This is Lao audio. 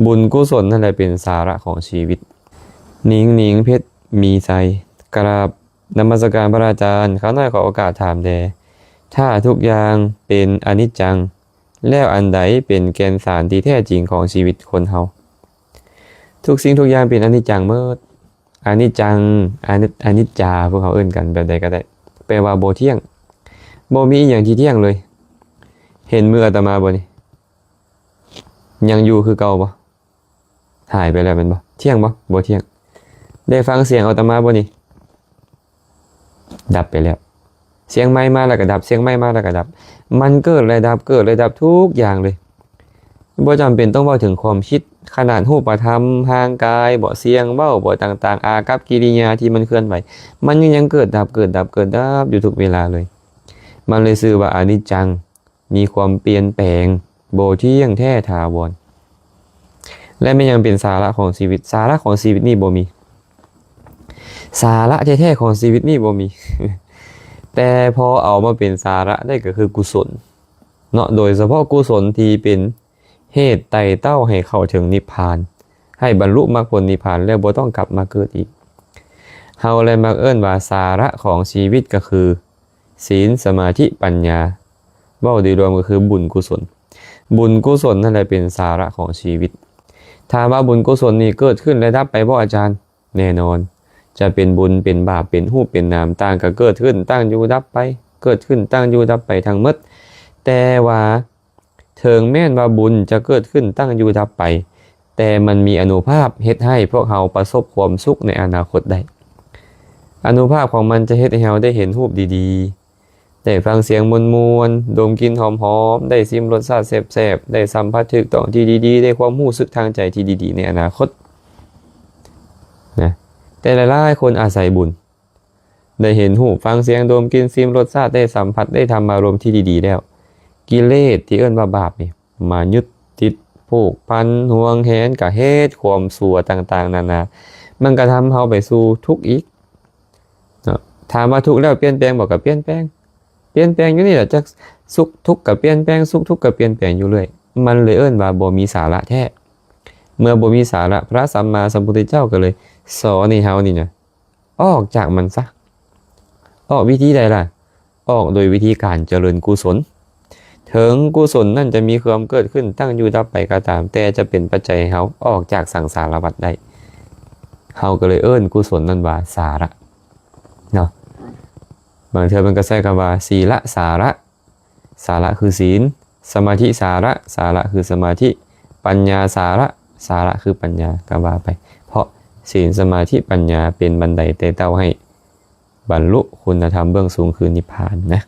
ບຸນກຸສົນນັ້ນແຫຼະເປັນສາລະຂອງຊີວິດ. ໜິງໜິງ ເພັດມີໄຊ. ກາບນະມັດສະການພະອາຈານ. ຂ້ານ້ອຍຂໍໂອກາດຖາມແດ່, ຖ້າທຸກຢ່າງເປັນອະນິດຈັງ, ແລ້ວອັນໃດເປັນແກ່ນສານທີ່ແທ້ຈິງຂອງຊີວິດຄົນເຮົາ? ທຸກສິ່ງທຸກຢ່າງເປັນອະນິດຈັງໝົດ. ອະນິດຈັງ ອະນິດ ອະນິດຈາ ພວກເຮົາເອີ້ນກັນແບບໃດກໍໄດ້ ແປວ່າບໍ່ທ່ຽງ, ບໍ່ມີອີ່ຫຍັງທີ່ທ່ຽງເລີຍ. ເຫັນມືອາດຕະມາບໍ່ນີ້? ຍັງຢູ່ຄືເກົ່າບໍ່? ຫາຍໄປແລ້ວແມ່ນບໍ່? ທ່ຽງບໍ່? ບໍ່ທ່ຽງ. ໄດ້ຟັງສຽງອາດຕະມາບໍ່ນີ້? ດັບໄປແລ້ວ. ສຽງໃໝ່ມາແລ້ວກໍດັບ, ສຽງໃໝ່ມາແລ້ວກໍດັບ. ມັນເກີດແລະດັບ, ເກີດແລະດັບທຸກຢ່າງເລີຍ. ບໍ່ຈຳເປັນຕ້ອງເວົ້າເຖິງຄວາມຄິດ, ຂະໜາດຮູບປະທຳ, ຮ່າງກາຍບໍ, ສຽງເວົ້າບໍ, ຕ່າງໆ, ອາກັບກິລິຍາທີ່ມັນເຄື່ອນໄຫວ, ມັນຍັງ ຍັງເກີດດັບ, ເກີດດັບ, ເກີດດັບຢູ່ທຸກເວລາເລີຍ. ມັນເລີຍຊື່ວ່າອະນິດຈັງ. ມີຄວາມປ່ຽນແປງ, ບໍ່ທ່ຽງແທ້ຖາວອນ ແລະ ແມ່ນຫຍັງເປັນສາລະຂອງຊີວິດ? ສາລະຂອງຊີວິດນີ້ບໍ່ມີ. ສາລະແທ້ໆຂອງຊີວິດນີ້ບໍ່ມີ. ແຕ່ພໍເອົາມາເປັນສາລະໄດ້ກໍຄືກຸສົນເນາະ, ໂດຍສະເພາະກຸສົນທີ່ເປັນເຫດໄຕ່ເຕົ້າໃຫ້ເຂົ້າເຖິງນິບພານ, ໃຫ້ບັນລຸມັກຜົນນິບພານແລ້ວບໍ່ຕ້ອງກັບມາເກີດອີກ. ເຮົາເລີຍມັກເອີ້ນວ່າສາລະຂອງຊີວິດກໍຄື ສີນ, ສະມາທິ, ປັນຍາ, ເວົ້າໂດຍລວມກໍຄືບຸນກຸສົນ. ບຸນກຸສົນນັ້ນແຫຼະເປັນສາລະຂອງຊີວິດ. ຖາມວ່າບຸນກຸສົນນີ້ເກີດຂຶ້ນແລະດັບໄປບໍ່ອາຈານ? ແນ່ນອນ. ຈະເປັນບຸນ, ເປັນບາບ, ເປັນຮູບ, ເປັນນາມ, ຕ່າງກໍເກີດຂຶ້ນ, ຕັ້ງຢູ່, ດັບໄປ, ເກີດຂຶ້ນ, ຕັ້ງຢູ່, ດັບໄປທັງໝົດ. ແຕ່ວ່າ ເຖິງແມ່ນວ່າບຸນຈະເກີດຂຶ້ນ, ຕັ້ງຢູ່, ດັບໄປ, ແຕ່ມັນມີອານຸພາບເຮັດໃຫ້ພວກເຮົາປະສົບຄວາມສຸກໃນອະນາຄົດໄດ້. ອານຸພາບຂອງມັນຈະເຮັດໃຫ້ເຮົາໄດ້ເຫັນຮູບດີໆ, ໄດ້ຟັງສຽງມ່ວນໆ, ດົມກິ່ນຫອມໆ, ໄດ້ຊິມລົດຊາດແຊບໆ, ໄດ້ສຳຜັດຖືກຕ້ອງທີ່ດີໆ, ໄດ້ຄວາມຮູ້ສຶກທາງໃຈທີ່ດີໆໃນອະນາຄົດນະ. ແຕ່ຫຼາຍໆຄົນອາໄສບຸນ ໄດ້ເຫັນຮູບ, ຟັງສຽງ, ດົມກິ່ນ, ຊິມລົດຊາດ, ໄດ້ສຳຜັດ, ໄດ້ທຳອາລົມທີ່ດີໆແລ້ວ, ກິເລດທີ່ເອີ້ນວ່າບາບນີ້ ມາຍຶດຕິດ, ຜູກພັນ, ຫວງແຫນ, ກະເຮັດຄວາມຊົ່ວຕ່າງໆນານາ, ມັນກະທຳເຮົາໄປສູ່ທຸກອີກເນາະ. ຖາມວ່າທຸກແລ້ວປ່ຽນແປງບໍ່? ກະປ່ຽນແປງ, ປ່ຽນແປງຢູ່ນີ້ແຫຼະ, ຈັກສຸກທຸກກະປ່ຽນແປງ, ສຸກທຸກກະປ່ຽນແປງຢູ່ເລື້ອຍ. ມັນເລີຍເອີ້ນວ່າບໍ່ມີສາລະແທ້. ເມື່ອບໍ່ມີສາລະ, ພະສຳມາສຳພຸດທະເຈົ້າກໍເລີຍສອນໃຫ້ເຮົານີ້ນະ ອອກຈາກມັນຊະ. ອອກວິທີໃດລະ? ອອກໂດຍວິທີການຈະເລີນກຸສົນ. ເຖິງກຸສົນນັ້ນຈະມີຄວາມເກີດຂຶ້ນ, ຕັ້ງຢູ່, ດັບໄປກໍຕາມ, ແຕ່ຈະເປັນປັດໄຈໃຫ້ເຮົາອອກຈາກສັງສາລະວັດໄດ້. ເຮົາກໍເລີຍເອີ້ນກຸສົນນັ້ນວ່າສາລະເນາະ. ບາງເທື່ອເພິ່ນກໍໃຊ້ຄຳວ່າ ສີລະສາລະ, ສາລະຄືສີນ, ສະມາທິສາລະ, ສາລະຄືສະມາທິ, ປັນຍາສາລະ, ສາລະຄືປັນຍາ ກໍວ່າໄປ. ເພາະສີນ, ສະມາທິ, ປັນຍາ ເປັນບັນໄດໄຕ່ເຕົ້າໃຫ້ບັນລຸຄຸນນະທຳເບື້ອງສູງຄືນິບພານນະ.